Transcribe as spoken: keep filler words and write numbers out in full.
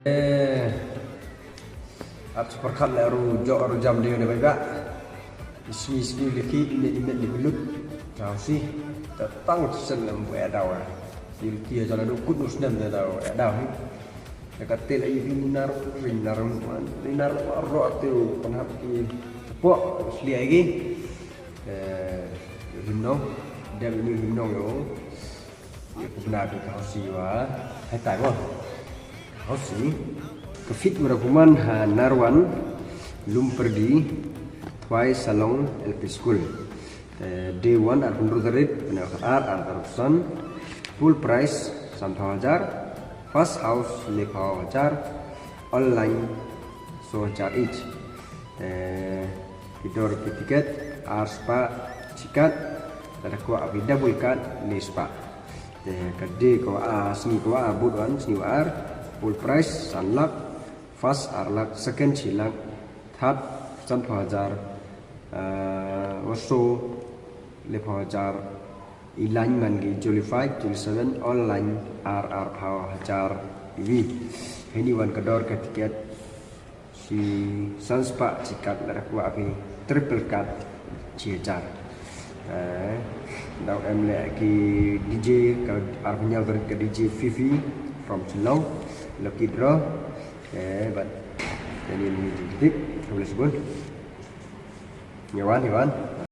Eh, ap chapar khat le aru jok aru jam de ne bai ba. Isni isni liki ine ine ni bilut. Tau si. Ta tang sen lem bu edaw. Yul tia jala du kut nus nem de daw edaw hi. Ya ka tel ai rinar rinar man rinar ro tiu panhap ki po sli ai gi. Eh, rimno dem ni rimno yo. Ye ku bna bi ka hausi wa. Hai tai mo. Hausi. Ka fit wa ra kuman ha Narwan, Lumperdi, Thwai Salong L P School. Eh, day one ar pynru tarik, pynru ar ar tarik san. Full price san phaw hajar. First house le phaw hajar. Online so hajar each. Eh, ki dor ki tiket ar spah chi kat, lada kwah phi double kat le spah. Te ka de ko a sni ko a bud wan sni wa ar, full price san lak, first ar lak, second chi lak, third san phaw hajar, eh, wa so le phaw hajar, i line man ki July five, July seven, online ar ar phaw hajar iwi. Heni wan ka dor ka tiket, si san spah chi kat lada kwah phi triple kat chi hajar. Eh, daw em le ki D J ka ar phaw nyaw tarik ka D J Fifi from Chelong, lucky draw. Eh, but, yani ni di dik, ka boleh sebut. Yawan, yawan.